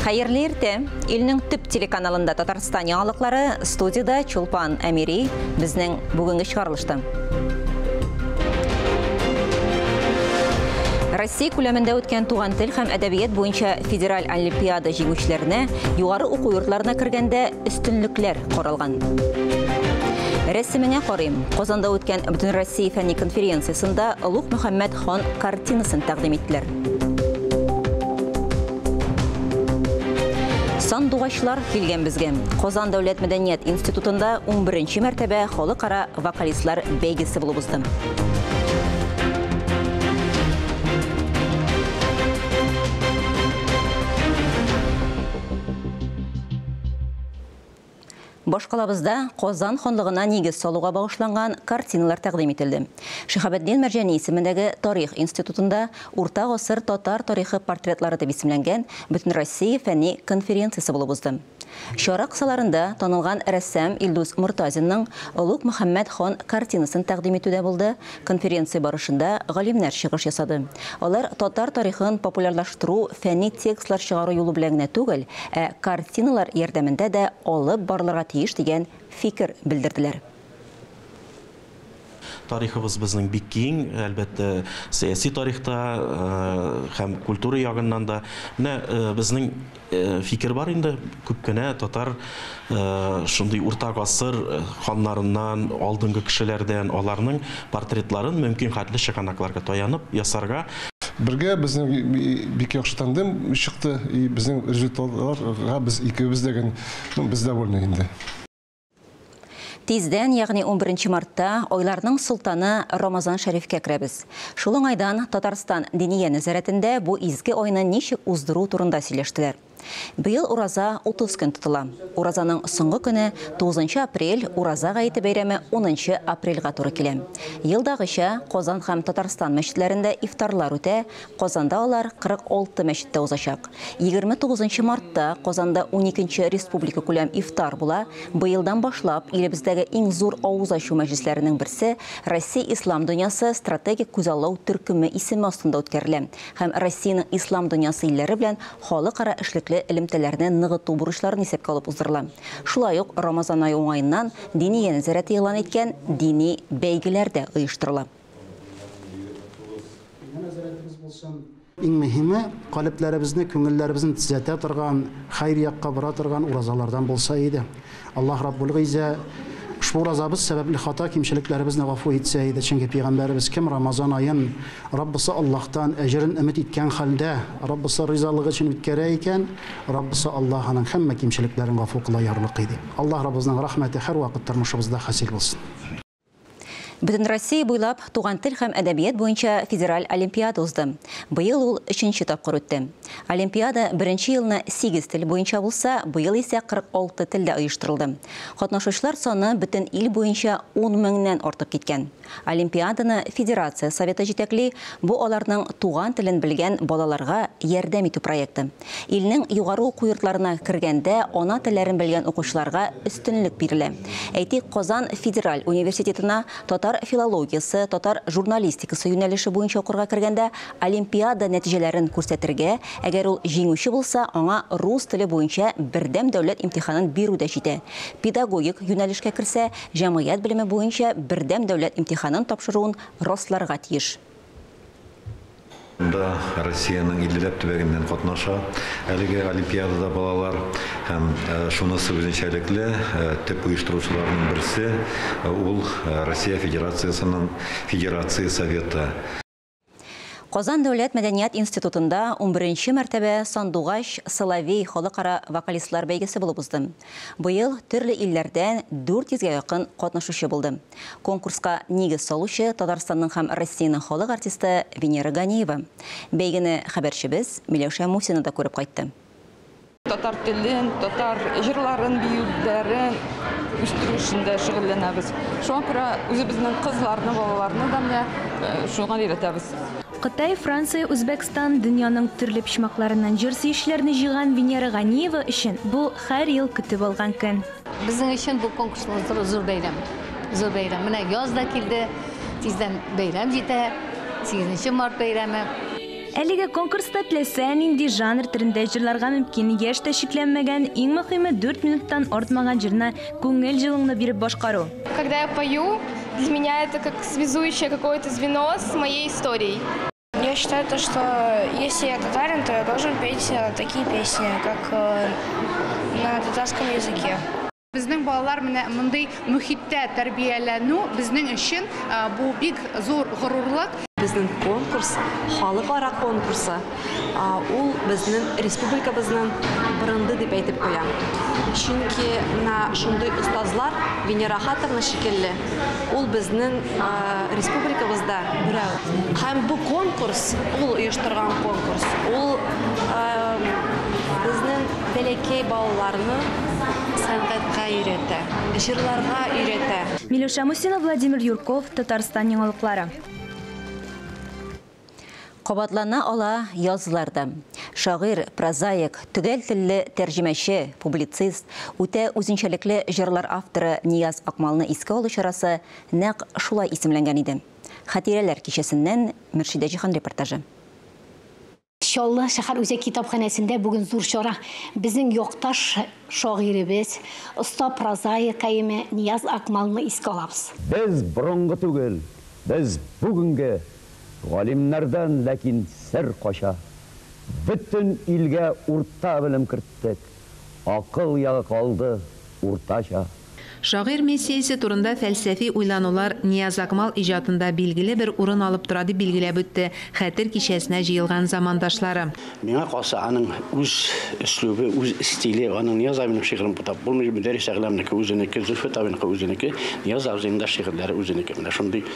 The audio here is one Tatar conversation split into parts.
Хәерле иртә. Илнең төп телеканалында Татарстан яңалыклары, студияда Чулпан Әмири, безнең бүгенге чыгарылышта. Россия күләмендә үткән туган тел һәм әдәбият буенча федераль олимпиада җиңүчеләренә югары уку йортларына кергәндә өстенлекләр каралган. Рәсемеңә карыйм. Казанда үткән Бөтенроссия фәнни конференциясендә Олуг Мөхәммәд хан картинасын тәкъдим иттеләр. Сандугачлар килгән безгә. Казан дәүләт мәдәният институтында 11 мәртәбә халыкара вокалистлар бәйгесе булып узды. Башкалабызда Казан ханлыгына нигез салуга багышланган картиналар тәкъдим ителде. Шиһабетдин Мәрҗани исемендәге Тарих институтында Урта гасыр татар тарихы портретлары дип исемләнгән Бөтенроссия фәнни конференциясе булып узды. Чара кысаларында танылган рәссам Илдус Мортазинның Олуг Мөхәммәд хан картинасын тәкъдим итү дә булды. Конференция барышында галимнәр чыгыш ясады. Алар татар тарихын популярлаштыру фәнни текстлар чыгару юлы белән генә түгел, ә картиналар ярдәмендә дә алып барылырга тиеш дигән фикер белдерделәр. Тарихыбыз безнең бик киң, әлбәттә, сәяси тарихта һәм культура ягыннан да. Менә безнең фикер бар инде, күп кенә татар шундый урта гасыр ханнарыннан, алдынгы кешеләрдән аларның портретларын мөмкин хәтле чыганакларга таянып ясарга. Бергә безнең бик яхшы тандем чыкты, и безнең результатларга без икебез дә, ну, без довольны инде. Тиздән, ягъни 11 мартта, айларның султаны Рамазан Шәрифкә керәбез. Шул уңайдан Татарстан Диния нәзарәтендә бу изге айны ничек уздыру турында сөйләштеләр. Быел ураза 30 көн тотыла. Уразаның соңгы көне 9 апрель, ураза гаете бәйрәме 10 апрельгә туры килә. Елдагыча Казан һәм Татарстан мәчетләрендә ифтарлар үтә. Казанда алар 46 мәчеттә узачак. 29 мартта Казанда 12 республика күләм ифтар була. Быелдан башлап илебездәге иң зур авыз ачу мәҗлесләренең берсе Россия Ислам дөньясы стратегик күзаллау төркеме исеме астында үткәрелә һәм Россиянең ислам дөньясы илләре белән халыкара эшлекле элемтәләрне ныгыту бурычларын исәпкә алып уздырыла. Шулай ук Рамазан ае уңаеннан Диния нәзарәте игълан иткән дини бәйгеләр дә оештырыла. Иң мөһиме калебләребезне, күңелләребезне төзәтә торган, хәйр якка бара торган уразалардан булса иде. Аллаһ Раббул Гыйззә ушбу уразабыз сәбәпле хата кимчелекләребезне гафу итсә иде. Чөнки пәйгамбәребез кем Рамазан аен Раббысы Аллаһтан әҗерен өмет иткән хәлдә, Раббысы ризалыгы өчен үткәрә икән, Раббысы Аллаһ аның һәммә кимчелекләрен гафу кыла ярлыкый ди. Аллаһ Раббыбызның рәхмәте һәрвакыт тормышыбызда хасил булсын. Бөтен Россия буйлап туган тел һәм әдәбият буенча федераль олимпиада узды. Быел ул 3-нче тапкыр үтте. Олимпиада беренче елны 8 тел буенча булса, быел исә 46 телдә оештырылды. Катнашучылар саны бөтен ил буенча 10 меңнән артып киткән. Олимпиаданы Федерация Советы җитәкли, бу аларның туган телен белгән балаларга ярдәм итү проекты. Илнең югары уку йортларына кергәндә ана телләрен белгән укучыларга өстенлек бирелә. Әйтик, Казан федераль университетына татар филологиясе, татар журналистикасы юнәлеше буенча укырга кергәндә олимпиада нәтиҗәләрен күрсәтергә, әгәр ул җиңүче булса, аңа рус теле буенча бердәм дәүләт имтиханын бирү дә җитә. Педагогик юнәлешкә керсә, җәмгыять белеме буенча бердәм дәүләт имтиханын тапшыруын расларга тиеш. Монда Россиянең 50 төбәгеннән катнаша әлеге олимпиадада балалар һәм шунысы үзенчәлекле, төп оештыручыларның берсе ул Россия Федерациясенең Федерация Советы. Казан дәүләт мәдәният институтында 11 мәртәбә Сандугач Соловей халыкара вокалистлар бәйгесе булып узды. Быел төрле илләрдән 400гә якын катнашучы булды. Конкурска нигез салучы Татарстанның һәм Россиянең халык артисты Венера Ганиева. Бәйгене хәбәрчебез Миләүшә Мусина да күреп кайтты. Татар телен, татар җырларын, биюләрен үстерү эшендә шөгыльләнәбез. Шуңа күрә үзебезнең кызларны, балаларны да менә шуңа өйрәтәбез. Кытай, Франция, Үзбәкстан дөньяның төрле почмакларыннан җыр сөючеләрне җыйган Венера Ганиева өчен бу һәр ел көтеп алган көн. Безнең өчен бу конкурс зур бәйрәм. Зур бәйрәм. Менә яз да килде, тиздән бәйрәм җитә, 8 март бәйрәме. Әлеге конкурста теләсә нинди жанр төрендә җырларга мөмкин, яшь тә чикләнмәгән, иң мөһиме 4 минуттан артмаган җырны күңел җылыңны биреп башкару. Когда я пою, для меня это как связующее какое-то звено с моей историей. Я считаю, то, что если я татарин, то я должен петь такие песни, как на татарском языке. Безнең балалар менә мондый мөхиттә тәрбияләнү безнең өчен бу бик зур горурлык. Безнең конкурс халыкара конкурсы. Ул безнең республикабызның бренды дип әйтеп куям. Чөнки менә шундый остазлар Венера Хатовна шикелле, ул безнең республикабызда берәү. Һәм бу конкурс, ул оештырган конкурс, ул безнең бәләкәй балаларны сәнгатькә өйрәтә, җырларга өйрәтә. Миләүшә Мусина, Владимир Юрков, Татарстан яңалыклары. Кабатлана ала язларда. Шагыйрь, прозаик, төгәл телле тәрҗемәче, публицист, үтә үзенчәлекле җырлар авторы Нияз Акмалны искә алу чарасы нәкъ шулай исемләнгән иде. Хатирәләр кичәсеннән Мөршидә Җиһан репортажы. Чаллы шәһәр үзәк китапханәсендә бүген зур чара. Безнең якташ шагыйребез, оста прозаик кайме Нияз Акмалны искә алабыз. Без борынгы түгел, без бүгенге галимнәрдән ләкин сер кача. Бөтен илгә урта белем керттек. Акыл ягы калды уртача. Шагыйрь миссиясе турында фәлсәфи уйланулар Нияз Акмал иҗатында билгеле бер урын алып тора дип билгеләп үтте хәтер кичәсенә җыелган замандашлары. Миңа калса аның үз өслүбе, үз стиле, аның Нияз абыйның шигырен бутап булмый, Мөдәррис Әгъләмнеке үзенеке, Зөлфәт абыйныкы үзенеке, Нияз абыйның да шигырьләре үзенеке. Менә шундый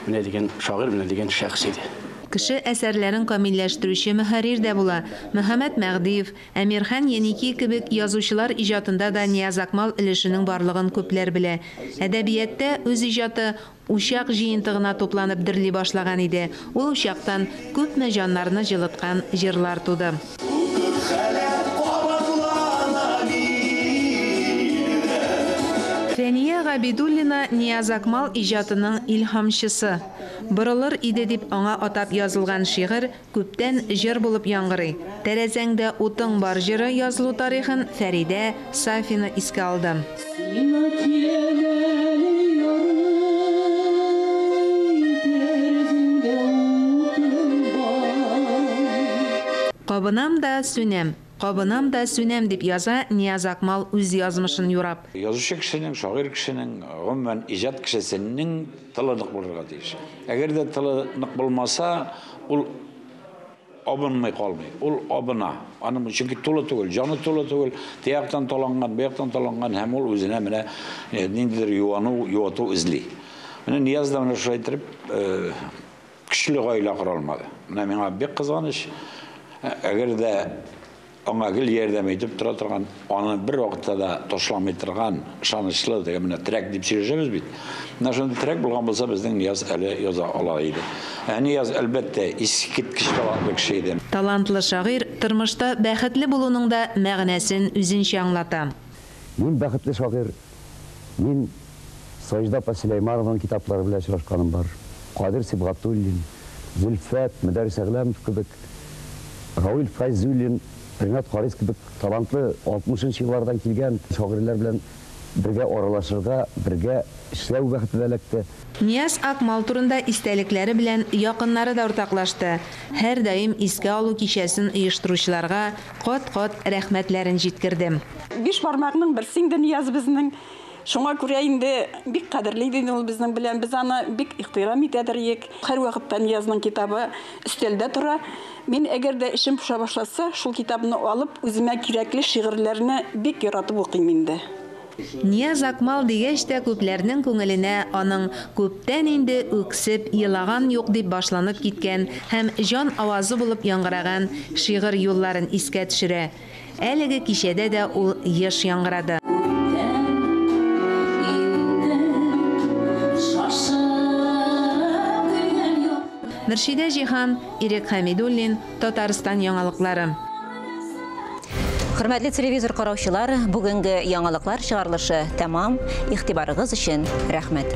менә дигән шагыйрь, менә дигән шәхес иде. Кеше әсәрләрен камилләштерүче мөхәррир дә була. Мөхәммәт Мәгъдиев, Әмирхан Еники кебек язучылар иҗатында да Нияз Акмал өлешенең барлыгын күпләр белә. Әдәбиятта үз иҗаты учак җыентыгына тупланып дөрли башлаган иде. Ул учактан күпме җаннарны җылыткан җырлар туды. Фәния Габидуллина Нияз Акмал иҗатының илһамчысы. Борылыр иде дип аңа атап язылган шигырь күптән җыр булып яңгырый. Тәрәзәңдә утың бар җыры язылу тарихын Фәридә Сафина искә алды. Кабынам да сүнәм. Кабынам да сүнәм дип яза Нияз Акмал үз язмышын юрап. Язучы кешенең, шагыйрь кешенең, гомумән иҗат кешесенең тылы нык булырга тиеш. Әгәр дә тылы нык булмаса, ул абынмый калмый. Ул абына. Аның чөнки тулы түгел, җаны тулы түгел, тияктан таланган, бияктан таланган һәм ул үзенә менә ниндидер юану, юату эзли. Менә Нияз да менә шулай итеп көчле гаилә кора алмады. Менә миңа бик кызганыч. Әгәр дә аңа гел ярдәм итеп тора торган, аны бер вакытта да ташламый торган, ышанычлы дигән менә терәк дип сөйләшәбез бит. Менә шундый терәк булган булса, безнең Нияз әле яза ала иде. Ә Нияз әлбәттә искиткеч талантлы кеше иде. Талантлы шагыйрь тормышта бәхетле булуның да мәгънәсен үзенчә аңлата. Мин бәхетле шагыйрь. Мин Саҗда апа Сөләйманованың китаплары белән очрашканым бар. Кадир Сибгатуллин, Зөлфәт, Мөдәррис Әгъләмов кебек, Равил Фәйзуллин, Ринат Харис кебек талантлы 60-нчы еллардан килгән шагыйрьләр белән бергә аралашырга, бергә эшләү бәхете дә эләкте. Нияз Акмал турында истәлекләре белән якыннары да уртаклашты. Һәр даим искә алу кичәсен оештыручыларга кат-кат рәхмәтләрен җиткерде. Биш бармакның берсе инде Нияз безнең. Шуңа күрә инде бик кадерле иде ул безнең белән. Без аны бик ихтирам итәдер идек. Һәр вакытта Ниязның китабы өстәлдә тора. Мин әгәр дә эшем поша башласа, шул китапны алып, үземә кирәкле шигырьләрне бик яратып укыйм инде. Нияз Акмал дигәч тә күпләрнең күңеленә аның күптән инде үксеп елаган юк дип башланып киткән һәм җан авазы булып яңгыраган шигырь юлларын искә төшерә. Әлеге кичәдә дә ул еш яңгырады. Мөршидә Җиһан, Ирек Хәмидуллин, Татарстан яңалыклары. Хөрмәтле телевизор караучылар, бүгенге яңалыклар чыгарылышы тәмам. Игътибарыгыз өчен рәхмәт.